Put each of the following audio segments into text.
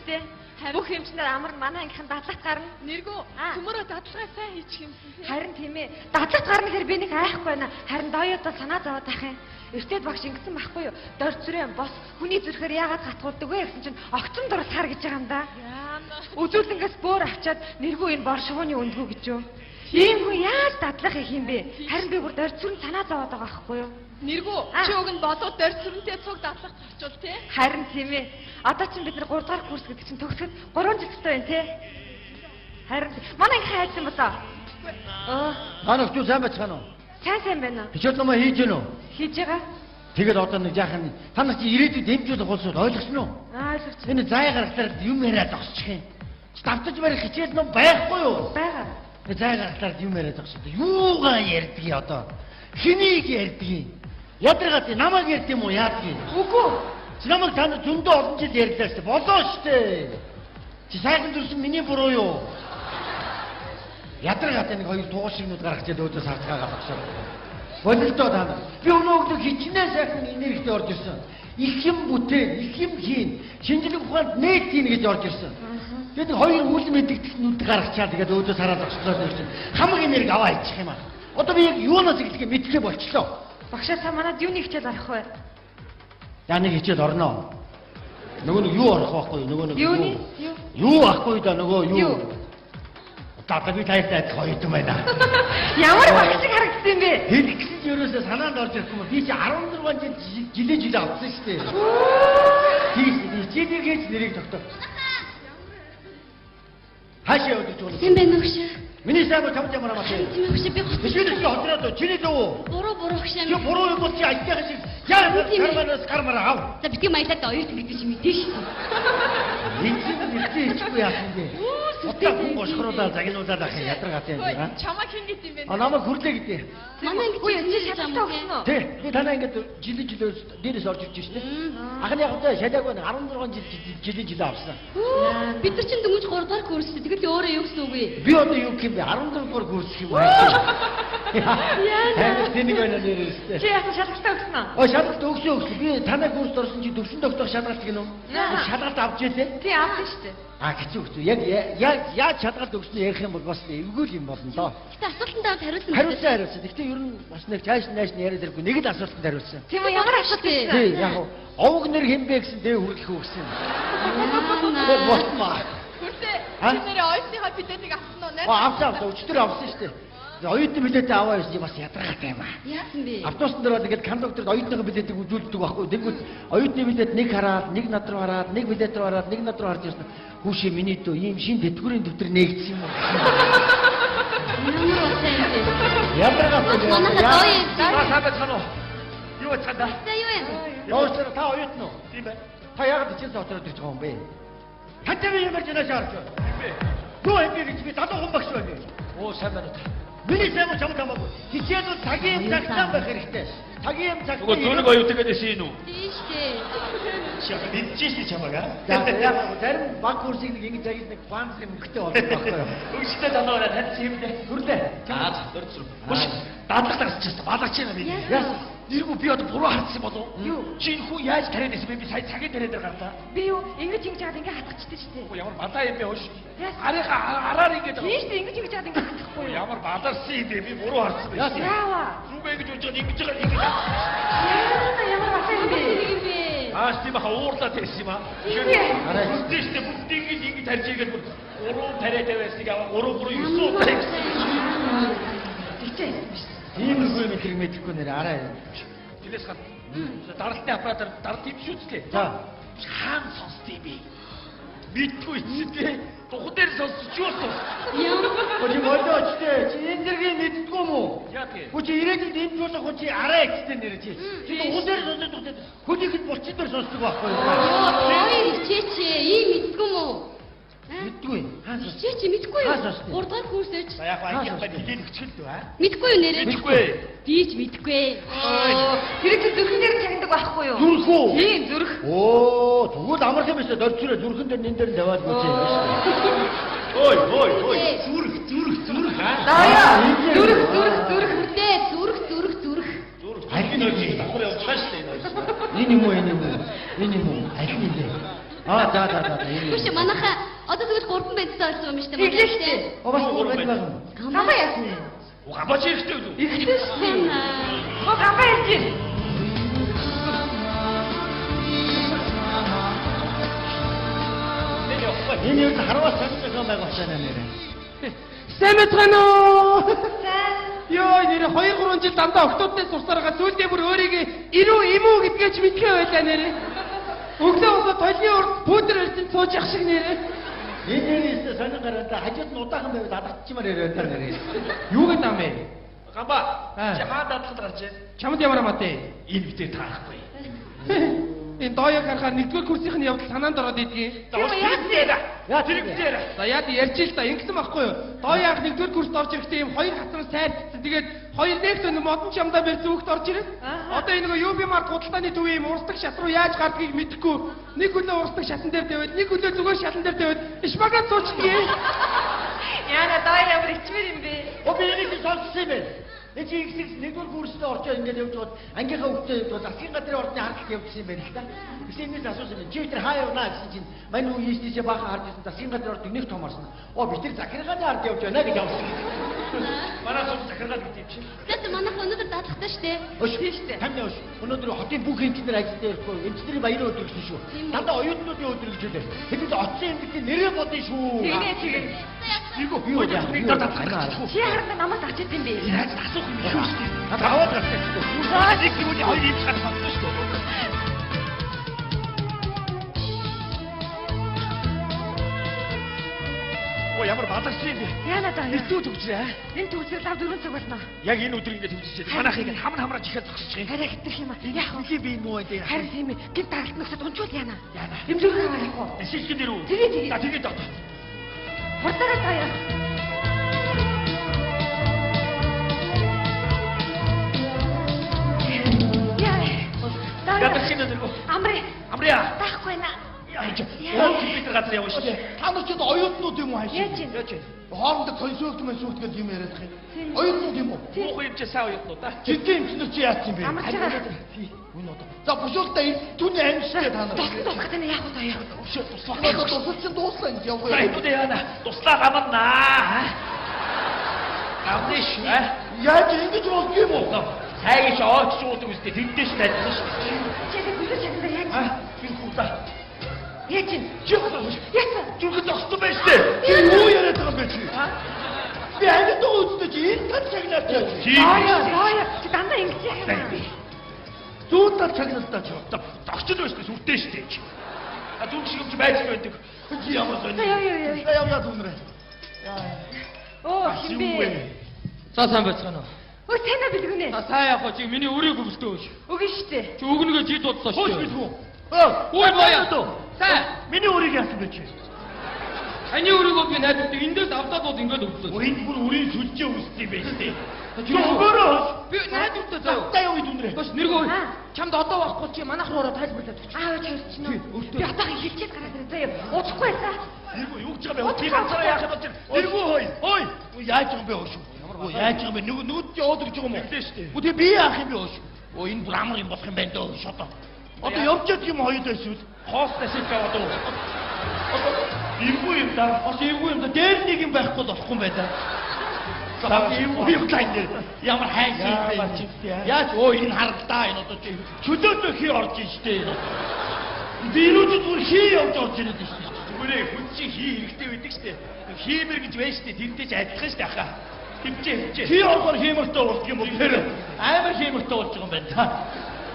штэ. Бүх юмчнаар амар манай ангийнхан дадлахт гарна. Нэргүү төмөрөө дадлагаа сайн хийчих юмсан тий. Харин тийм ээ. Дадлахт гарна гэхээр би нэг айхгүй байна. Харин дооёдоо санаа зовоод ах юм. Эртээд багш ингэсэн байхгүй юу? Дор зүрэн бос хүний зүрхээр яагаад гатгуулдаг вэ гэсэн чинь огцон дурлахаар гэж байгаа юм да. Үзүүлэнгээс бөөр авчаад нэргүй энэ бор шувууны өндгөө гэж юу? Ийм хүн яаж дадлах их юм бэ? Харин би бүр дор зүрэн санаа зовоод байгаа байхгүй юу? Нэргүү чи уг нь болоод дор зүрэнтэй цуг дадлахт гарчвал тий. Харин тийм ээ. Одоо чинь бид нар 3 дугаар курс гэдэг чинь төгсөхөд 3 жил тустай байна тий. Харин манай анги хайсан болоо. Оо. Та нөхцөл сайн байцгаана уу? Сайн сайн байна уу? Хичээл номоо хийж гэнэ үү? Хийж байгаа. Тэгээд одоо нэг жаахан та нар чи ирээдүйд дэмжүүлэх улсууд ойлгосон уу? Ойлгоч. Энэ зай гаргахлаар юм яриад зогсчих юм. Давтаж барих хичээл ном байхгүй юу? Байгаа. Зай гаргахлаар юм яриад зогссон. Юугаа ярьдгийг одоо? Хэнийг ярьдгийг? Ядаргаад намайг ярьд юм уу яадгийг? Үгүй. Чи намайг та нар зөндөө олон жил ярьлаа шүү дээ. Болоо шүү дээ. Чи сайхан зүрсэн миний буруу юу? Ядаргаад нэг хоёр тугал шигнүүд гаргаж ирээд өөдөөс харцгаагаа зогсоо. Бололтоо та нар. Би өнөө өглөө хичнээн сайхан энергитэй орж ирсэн. Их юм бүтээн, их юм хийн, шинжлэх ухаанд нээт хийн гэж орж ирсэн. Тэгээд хоёр үл мэдэгдэх нүд гаргачаа тэгээд өөдөөс хараад зогслоо гэж чинь хамаг энерги аваа ичих юм аа. Одоо би яг юунаас эхлэхээ мэдэхээ болчлоо. Багшаа та манад юуны хичээл орох вэ? Яа нэг хичээл орно. Нөгөө нэг юу орох байхгүй юу? Нөгөө нэг юуны? Юу? Юу ахгүй да нөгөө юу? Одоо би таартай адилхан оюутан байна. Ямар багш шиг харагдсан юм бэ? Хэлэх гэсэн чинь ерөөсөө санаанд орж ирэхгүй юм. Би чи 16 жил жилээ жилээ авсан шүү дээ. Тийм хичээлийг хийж нэрийг тогтоох. Хаашаа явж байгаа юм? Тийм байна уу хөшөө? Миний сайн бол чамд ямар хамаатай. Тийм хөшөө би гоц. Хичээлээ чи хотроод чиний зөв үү? Буруу буруу хөшөө. Чи буруу юм бол чи ажлынхаа шиг яа карманаас кармараа ав. За битгий маялаад оюутан гэдэг чи мэдээ шүү дээ. Энэ чинь битгий ичихгүй яах юм бэ? Одоо хүн гошхруулаад загнуулаад ах юм ядаргаатай юм байна. Чамайг хэн гэдэг юм бэ? А намайг хүрлээ гэдэг. Манай ингэ чи шалгалтаа өгсөн үү? Тий. Би танаа ингээд жилийн жилөө дээрээс орж ирж шнэ. Ах нь яг одоо шалааг байна 16 жил жилийн жилээ авсан. Бид нар чинь дөнгөж 3 дугаар курс тэгэл өөрөө юу гэсэн үг вэ? Би одоо юу гэх юм бэ? 16 дугаар курс гэх юм уу? Яа. Тэнийг байна нэрээс. Чи яасан шалгалтаа өгсөн үү? Оо шалгалт өгсөн өгсөн. Би танай курст орсон чи төвшин тогтоох шалгалт гэнэ үү? Шалгалт авч илээ. Тий авсан шүү дээ. А хэцүү хэцүү. Яг яаж шалгалт өгснөө ярих юм бол бас эвгүй юм болно доо. Гэтэ асуултанд хариулсан. Хариулсан хариулсан. Гэтэ ер нь бас нэг цааш нааш нь яриад ирэхгүй. Нэг л асуултанд хариулсан. Тийм үү ямар асуулт вэ? Тий яг овг нэр хэн бэ гэсэн дэв хүрэлэх өгсөн. Тэр болмаа. Хүртээ. Чи нэрээ оюутныхаа билетийг авсан уу? Авсан авсан. Өчтөр авсан шүү дээ. Оюутны билетээ аваа гэсэн чи бас ядаргаатай юм аа. Яасан бэ? Автобусан дээр бол ингээд кондукторд оюутныхаа билетийг үзүүлдэг байхгүй. Тэнгүүт оюутны билет нэг хараад, нэг над руу хараад, нэг билет руу хараад, нэг над руу харж ирсэн. Хүүшээ миний дөө ийм шин тэтгэврийн дэвтэр нээгдсэн юм уу? Ямар уусаа юм бэ? Ядаргаатай. Манайха доо юм. Та сайн байцгаана уу? Юу байцгаана? За юу юм? Явуулсаар та оюутан уу? Тийм байна. Та яагаад хичээлээ отроод ирж байгаа юм бэ? Тантай би ямар жинаш харж байна? Юу юм бэ гэж би залуу хүн багш байна. Оо сайн байна уу та? Миний сайн уу чамд хамаагүй. Хичээл бол цагийн юм цагтаа байх хэрэгтэй. Цагийн юм цагтаа. Нөгөө зөрөг оюутан гэдээс юм уу? Тийм шүү дээ. Чи одоо мэдчихэж шүү чамайг аа. За яг зарим баг курсыг нэг ингэж яг нэг фанс юм мөнгөтэй болдог байхгүй юу? Өгчтэй залуу байна. Танд чи юм дээ. Хүрлээ. Аа зөрөг зүрх. Хөш дадлах дарсчихсан. Балаач юм би. Яасан? Нэргүй би одоо буруу хардсан болов уу? Юу? Чи энэ хүн яаж тариад байсан бэ? Би сая цагийн тариа дээр гарлаа. Би юу ингэж ингэж чаад ингэ хатгачихдаг шүү дээ. Ямар балаа юм бэ хөш? Яасан? Арийнхаа араар ингэж Тийм шүү дээ ингэж ингэж чаад ингэ хатгахгүй юу? Ямар баларсан юм бэ? Би буруу хардсан байх. Яасан? Яава. Зүгээ ингэж үжиж ингэж байгаа ингэж. Яана ямар балаа юм бэ? юм бэ? Ааш тийм хаа уурлаад байсан юм аа. Тийм ээ. Арай. Үгүй шүү дээ бүгд ингэж ингэж тарж игээд бүр 3 тариатай байсныг аваа 3 3 9 удаа гэсэн. Тэгчээ юм биш. Тиймэрхүү юм хэрэг мэдэхгүй нэр арай. Тэрнээс гад даралтын аппаратаар даралт юм шүү дээ. За Хаан сонсд юм бэ? Мэдгүй чи тий. Духан дээр сонсч юу сонс? Ямар Чи болооч те. Чи энэ дэргийг мэддэггүй юм уу? Яа тий. Хүү чи ирээдүйд дэмжүүлэх хүн чи арай ихтэй нэр чи. Чи духан дээр сонсдог те. Хүнийг нь булчин дээр сонсдог байхгүй юу? Йоо, хичээч ийм мэддэггүй юм уу? Мэддэггүй. Хаан сонсдог. Хичээч мэдгүй юу? Хаан сонсдог. 3 дугаар курс ээж. За яг ангийнх маань хилээд өгчих л дээ аа. Мэдгүй юу нэрээ? Мэдгүй. Би ч мэдгүй. Тэр чинь зүрхэн дээр чагнадаг байхгүй юу? Зүрх үү? Тийм зүрх. Оо, тэгвэл амарх юм биш үү? Дорцороо зүрхэн дээр нэн дээр нь тавиад гүцээ юм биш үү? Ой, ой, ой. Зүрх, зүрх, зүрх аа. Даяа. Зүрх, зүрх, зүрх. Хүрдээ зүрх зүрх зүрх. Зүрх. Аль нь хоёр давхар явж байгаа шүү дээ энэ хоёр. Энэ юм уу, энэ юм уу? Энэ юм уу? Аль нь юм бэ? Аа за за за. Биш манайха одоо тэгвэл 3 бензтэй болсон юм шүү дээ. Тэглээ шүү дээ. Оо бас 3 бенз байна. Гамбаа яасан юм? Гамбаа чи ихтэй үү? Ихтэй шүү дээ. Оо гамбаа ярьж байна. Энэ юу харвас сонсох юм байгаа учраас нэрээ. Сайн мэцгэн үү? Сайн. Йоо нэрээ 2 3 жил дандаа октооднээс сурсаар байгаа зүйлдээ бүр өөрийгөө ирүү имүү гэдгээ ч мэдхээ байлаа нэрээ. Өглөө босоод толны урд пүүдэр эрдэнэ сууж явах шиг нэрээ. Энэ нэрээс сонин гараад хажууд нь удахан байвал алгачмаар яриад та нэрээ. Юу гэдэг юм бэ? Гамбаа. Чи хаа дадлахад гарч байна? Чамд ямар хамаатай? Энэ битээ таарахгүй. Энэ дооёг харахаар нэгдүгээр курсынх нь явдал санаанд ороод идэгий. За яа тэр битээ. За яа ярьж ил та ингэсэн байхгүй юу? Дооё анх нэгдүгээр курст орж ирэхдээ ийм хоёр хатан сайрцсан. Тэгээд хоёр нэгт өнө модон чамдаа барьсан хүүхд орж ирээ. Одоо энэ нөгөө UB Mart худалдааны төвийн ийм урсдаг шат руу яаж гардгийг мэдэхгүй. Нэг хөлөө урсдаг шатан дээр тавиад, нэг хөлөө зүгээр шатан дээр тавиад шпагат суучдгийг. Яна дооё ямар ичмэр юм бэ? Оо би энийг сонссон юм байна. Энд чи их нэгдүгээр курсд орчоо ингээд явж байгаад ангийнхаа хүүхдээ явж байгаад засгийн газрын ордны хардлагт явжсэн юм байна л да. Тэгсэн энэс асуусан юм. Чи бид нар хаа явнаа гэсэн чинь мань үе ийшээсээ баахан харж ирсэн засгийн газрын орд нэг том орсон. Оо бид нар захиргааны ард явж байна гэж явсан. Манай сум захиргаа гэдэг юм чи. Тэгээд манайх өнөөдөр дадлахтай шүү дээ. Тийм шүү дээ. Таны өш. Өнөөдөр хотын бүх инженер ажилтны ярихгүй. Инженерийн баярын өдөр гэсэн шүү. Дандаа оюутнуудын өдөр гэж хэлээ. Тэдэнд оцсон юм гэдэг нэрээ бодно шүү. Тэгнэ тэгнэ. Юу нэг дадлах. Чи харин намаас авч идэм бэ? Яаж асуух юм шүү дээ. Надад аваад гарсан шүү дээ. Нэг юм уу хоёр юм шат сонссон шүү дээ. Оо ямар баларсан юм бэ? Яна даа. Хэцүү төгжрээ. Энэ төгжрөл лав 4 цаг болно. Яг энэ өдөр ингэ төгжиж байна. Манайхыг хам хамрааж ихэд зогсож байгаа. Арай хэтрэх юм аа. Яах вэ? Би энэ муу энэ. Харин тийм ээ. Гинт даралт нөхөд унчвал яана. Яана. Эмнэлэг аваа явах уу? Шишгэн дээр үү? Тэгээ тэгээ. За тэгээ доо. Хурдаараа таяа. Яа. Ядах шинэ дэргүү. Амрыг. Амрия. Таахгүй наа. Яаж? Оо компьютер газар явна шүү дээ. Та нар ч одоо оюутнууд юм уу хайш? Яаж юм? Яаж юм? Хоорондоо консулт мэнсулт гэдэг юм яриад их юм. Оюутнууд юм уу? Муухан юм чи сайн оюутнууд аа. Жинхэнэ эмчнэр чи яатсан юм бэ? Амарч байгаа. Үн одоо. За бушуултаа түүний амьстай та нар. Туслан дуусгах тань яах вэ таяа? Өшөө туслах. Одоо тусал чинь дууслаа ингэж явах. За хэдүүд яана. Туслаа гамнаа. Гамны шүү. Яаж ингэж болдго юм уу? Сайгиш оочч уудаг үстэй тэндээс тайлсан шүү. Чи яг гүлээ чагнаа яаж? Аа, би худаа. Яаж юм? Чи Яасан? Зүрх зогссон байж тээ. Чи юу яриад байгаа юм бэ чи? Би амьд байгаа үстэй чи энэ тал чагнаач. Дооё, дооё. Чи дандаа ингэж яах юм бэ? Зүүн тал чагналдаа чи. Зогссон байж тээ, сүртэй шүү дээ. А зүрх шиг юм чи байж байдаг. Чи ямар сонь. За яа яа яа. За явъя зүнрээ. Оо хин бэ? За сайн байцгаана уу? Өө сайн аа бэлгүнэ. За сайн яах вэ? Чи миний өрийг өвлтөө ш. Үгүй шүү дээ. Чи өгнөгөө чи дуудсан шүү. Хөөш бэлгүү. Үй боёо. Сайн. Миний өрийг яасан бэ чи? Таны өрийг би найдвартай эндээс авдаад бод ингээд өвлөө. Өө энэ бүр өрийн сүлжээ үүссэн юм байна шүү дээ. Чи өгөөрөө. Би найдвартай заяа. За явъя зүнрээ. Тош нэргөө. Чамд одоо байхгүй чи манайх руу ороод тайлбарлаад өгч. Аа чарчна. Би отоохын хилчээд гараад ирээ заяа. Удахгүй байсан. Нэргөө юу гэж байгаа бэ? Би ганцаараа яах юм бол нэргөө хой. Хой. Яаж байгаа юм бэ хөөш? Өө яаж байгаа юм бэ? Нөгөө нөгөөд яваад гэж байгаа юм уу? Тэглээ шүү дээ. Үгүй тэгээ би яах юм бэ хөөш? Өө энэ бүр амар юм болох юм байна дөө хөөш одоо. Одоо явж яд юм хоёул эсвэл Хоос насыг аваад уу? Эвгүй юм да. Бас эвгүй юм да. Дээр нэг юм байхгүй болохгүй юм байна да. За эвгүй юм да энэ. Ямар хайш юм бэ? Яаж өө энэ харагдаа энэ одоо чи чөлөөтэй хий орж ин штэ. Дэрүүд бүр хий явж орж ирээд штэ. Зүгээрээ хүн чи хий хэрэгтэй байдаг штэ. Хиймэр гэж байна штэ. Тэрнтэй ч адилхан штэ ахаа. Хэмжээ хэмжээ. Хий орохоор хиймэртэй болдго юм уу? Тэр амар хиймэртэй болж байгаа юм байна.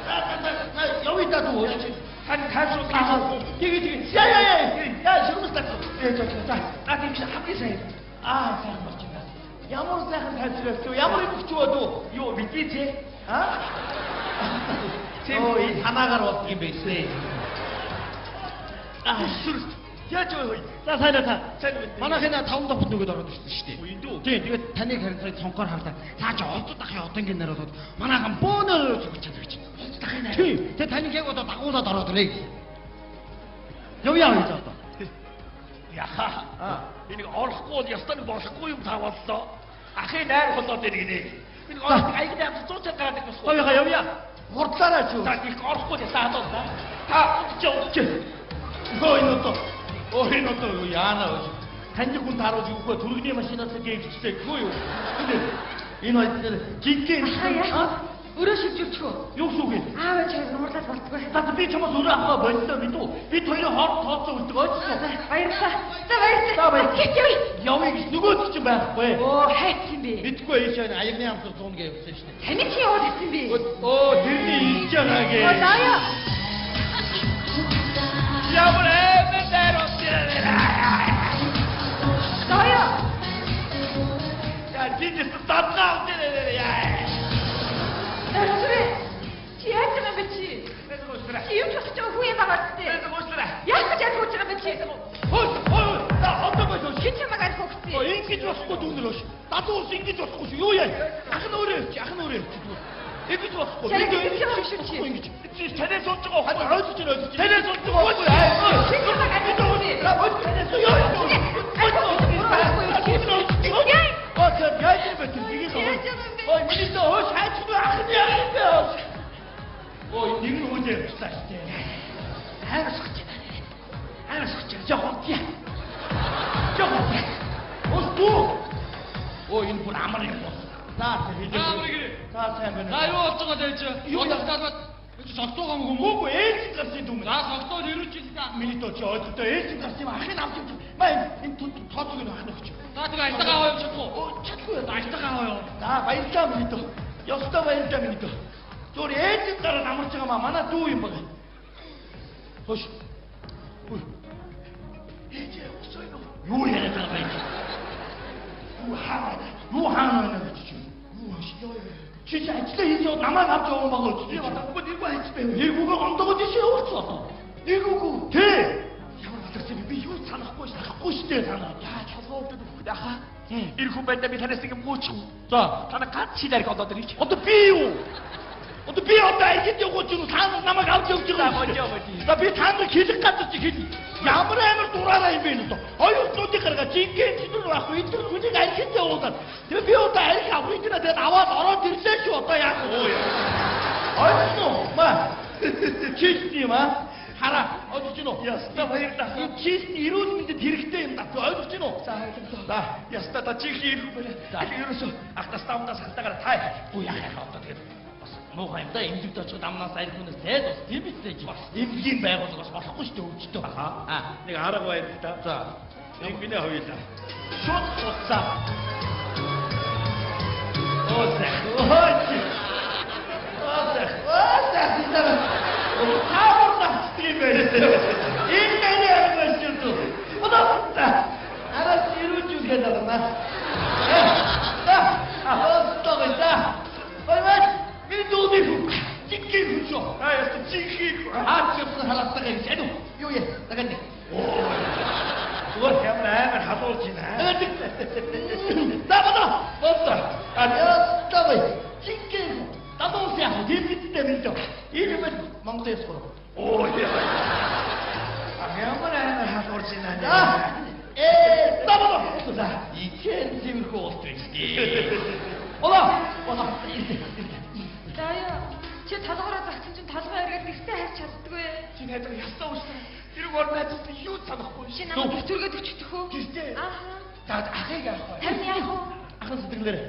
За за явъя да дүү. Тань тайвшруулах. Тэгээ тэгээ. Яа яа яа. Яа шүрмэс таг. За за. Наад юм чи хамгийн сайн. Аа сайхан болж байна. Ямар сайхан тайвшруулах вэ? Ямар юм өгч үү дүү? Юу бидний зэ? Аа? Оо энэ санаагаар болдго юм байна шүү. Аа сүрс. Яаж вэ хөөе? За сайн уу та. Сайн уу. Манайх энэ 5 давхт нөгөөд ороод ирсэн шүү дээ. Үгүй дүү. Тийм тэгээд таныг харин сая цонхоор харлаа. Цаа чи олдод ахын одонгийн нар болоод манайхан бөөнөр зүгч чаддаг чинь. Олдод ахын нар. Тийм. Тэгээд таныг яг одоо дагуулад ороод ирээ гэсэн. Явъя гэж одоо. Яха. Энийг орохгүй бол ёстой нэг болохгүй юм тааваллоо. Ахын найр болоод ирнэ гинэ. Энэ орох аяг амт 100 цаг гараад ирэх болохгүй. Хоёроо явъя. Хурдлаарай чи. За их орохгүй л ясаа хадуу. Та удаж удаж. Өө энэ одоо. Өө энэ одоо яана вэ? Таньдаг хүн тааруулж өгөхгүй түргэний машинаас гээвчлээ гэхгүй юу? Энэ хоёр дээр жинхэнэ Өрөө шилжүүлчих үү? Юу гэсэн үг юм? Аав ээж хоёр нуурлаад болтгүй. За би чамаас өрөө авах боллоо мэдүү. Бид хоёрын хооронд тооцоо үлдэг ойлгосон. Баярлалаа. За баярлалаа. Хит явъя. Явъя гэж нөгөөд чинь байхгүй. Оо хайц юм бэ? Мэдгүй ийш аягны амсар зуун гэж явсан шнэ. Таны чи яваад ирсэн бэ? Оо тэрний илж байгаа гэ. Оо заяа. Ямар аймаг дээр өсөрөө. Заяа. Я жинэс татгаа өсөрөө яа. Дөрвөө. Чи яаж байгаа юм бэ чи? Чи юм чухал ч хүн юм байгаа зү? Яах гэж арх ууж байгаа юм бэ чи? Хөөе хөөе. За одоо болов. Хин чамайг арх уугсан юм? Оо ингэж болохгүй дүүнэр өөш. Далуу ус ингэж болохгүй шүү. Юу яа? Ах нь өөрөө явчих. Ах нь өөрөө явчих. Ингэж болохгүй. Би ингэж шүү чи. Ингэж. Чи танаас сууж байгаа байхгүй. Ойлгож байна ойлгож. Танаас сууж байгаа байхгүй. Хин чамайг арх уугсан юм? Ой танаас юу? Оо тэр яаж юм бэ тэр нэг юм. Ой миний дөө хөөш хайчгүй ах нь яах юм бэ? Ой нэг нь хөөж явчихлаа шүү дээ. Амар сохж байна. Амар сохж байна. Жохон тий. Жохон тий. Ос дүү. Ой энэ бүр амар юм бол. За хийж. За сайн байна. За юу болж байгаа дэж? Юу талбад согтуу гам юм уу? Үгүй ээлж гарсан юм. За согтуу ирүүч л да. Миний дөө чи ойлготой ээлж гарсан юм ахыг авч явж. Маа энэ тооцоог нь ах нөхч. За тэгээ альтагаа аваа явж чадахгүй. Оо чадахгүй. Альтагаа аваа яв. За баярлалаа миний дөө. Ёстой баярлалаа миний дөө. Зүгээр ээлж гараад амарч байгаа маа манай дүү юм байна. Хош. Ээж өсөй нөө. Юу яриад байгаа юм бэ? Юу хаа? Юу хаана байна гэж чи? Юу хаш ёо. Чи ажлаа хийж яваад намайг авч явсан байгаа үү? Би бодохгүй нэргүй ажил байв. Нэргүүгээ гомдогоод тийш явуулчихсан одоо. Нэргүүгүй. Тэ. Ямар боловч би юу санахгүй ш. Санахгүй шүү дээ санаа. Яа чулуу өвдөд өгөх ахаа. Ирэх хүн байна би танаас нэг юм гүйчих. За, та нар ганц шил арх олоод ирээч. Одоо би юу? Одоо би одоо архид явах юм та нар намайг авч явж байгаа юм. За би та нар хэлэх газар чи хэл. Ямар амар дураараа юм бэ энэ одоо. Оюутнуудыг гаргаа жинхэнэ чидэр байхгүй энэ хүнийг архид явуулаад. Тэгээ би одоо арх авах юм даа тэгээд аваад ороод ирлээ шүү одоо яах вэ? Ойлгосон уу? Ма. Чийсэн юм аа. Хараа ойлгож байна уу? Яста баярлалаа. Энэ чийсэн эрүүл мэндэд хэрэгтэй юм да. Ойлгож байна уу? За ойлголоо. За яста та жинхэнэ ирэх хүн байна. Тэгэхээр ерөөсөө ахнаас давнаас халтаагаар та. Үгүй яах яах одоо тэгээд бас муухай юм да. Эмнэлэгт очиход амнаас арх хүнээс тээд бас тийм биз дээ. Бас эмнэлгийн байгууллага бас болохгүй шүү дээ өвчтөө. Аа. Нэг арга байна л да. За. Нэг миний хоёулаа. Шууд цуцсаа. Оосах. Өөч. Оосах. Оосах. Таавар навчдаг юм байна. Энэ таны арга байна шүү дээ. Одоо араас ирүүлж үгээд байгаа. За. Аа, за. Бай бай. Би дүүний хүн. Жинхэнэ хүн шүү. Аа, яста жинхэнэ. Хаач явсан халаалтайгаа гэж. Ану. Юу яа? Дагаад. Зүгээр ямар амар халуулж байна. За бодоо. Бодоо. Яста бай. Жинхэнэ. Далуу ус яах вэ? Тийм бидтэй мэдээ. Энэ юм Монголын ёс гурав. Оо яа. Ямар амар халуурж байна. Э, за бодоо. За, ихэн зэвэрхүү болт байж дээ. Олоо. Олоо. Заяа. Чи толгоороо загсан чинь толгой эргээд гэртээ харж чаддгүй. Чи найзаа ястаа уушлаа. Тэрэг ор найзаас юу санахгүй. Чи намайг гэртөргөөд өчтөх үү? Гэртээ. Аа. За ахыг яах вэ? Харин яах вэ? Ахын сэтгэлээрээ.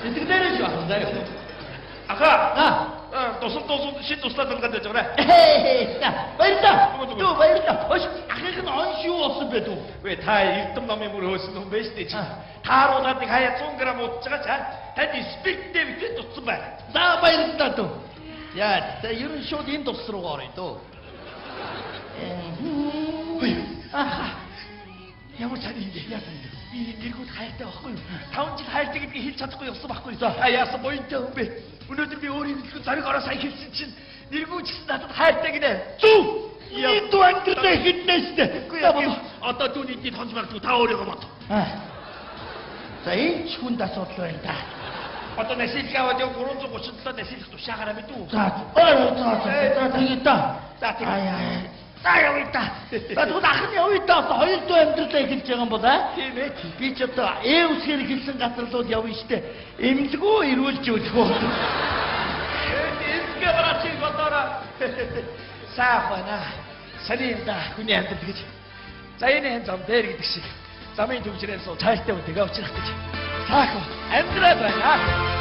Сэтгэлээрээ шүү ахын заяа. Аха. Аа. Тусал тусал шин туслаад залгаад байж байгаарай. За, баярлалаа. Дүү баярлалаа. Хош ахыг нь онш юу болсон бэ дүү? Үгүй та Эрдэм номын мөр хөөсөн хүн байж тээ чи. Тааруулаад нэг хаяа 100 г удаж байгаа чаа. Танд спирттэй битээ дутсан байна. За баярлалаа дүү. Яа, за ер нь шууд энэ тус руу оръё дөө. Аха. Ямар цааны юм бэ? Яасан юм бэ? Би нэргүүд хайртай байхгүй юу? 5 жил хайртай гэдгийг хэлж чадахгүй явсан байхгүй юу? А яасан буянтай хүн бэ? Өнөөдөр би өөрийн хэлэхэд зориг ороо сая хэлсэн чинь нэргүү ч гэсэн надад хайртай гинэ. Зүв. Энэ дүү амьдралаа ихэднэ штэ. Үгүй яа. Одоо түүний эдийг хонж магадгүй та өөрийгөө бод. За энэ ч хүнд асуудал байна да. Одоо насилг аваад яв 337 насилэх тушаагаараа мэдүү. За. Ой за за тэгээ та. За тийм. Аа. За явъя та. За тэгвэл ах нь явъя та. Одоо хоёр дүү амьдралаа эхэлж байгаа юм бол аа. Тийм ээ. Би ч одоо ээ үсгээр эхэлсэн газар руу явна штэ. Эмнэлгүү эрүүлж өгөх үү. Эсгээ гараач бодоорой. Сайхан байна. Сони юм да хүний амьдрал гэж. За энэ зам дээр гэдэг шиг замын төвчрээр суу цааштай үтэйгээ учрах гэж. Сайхан амьдрал байна.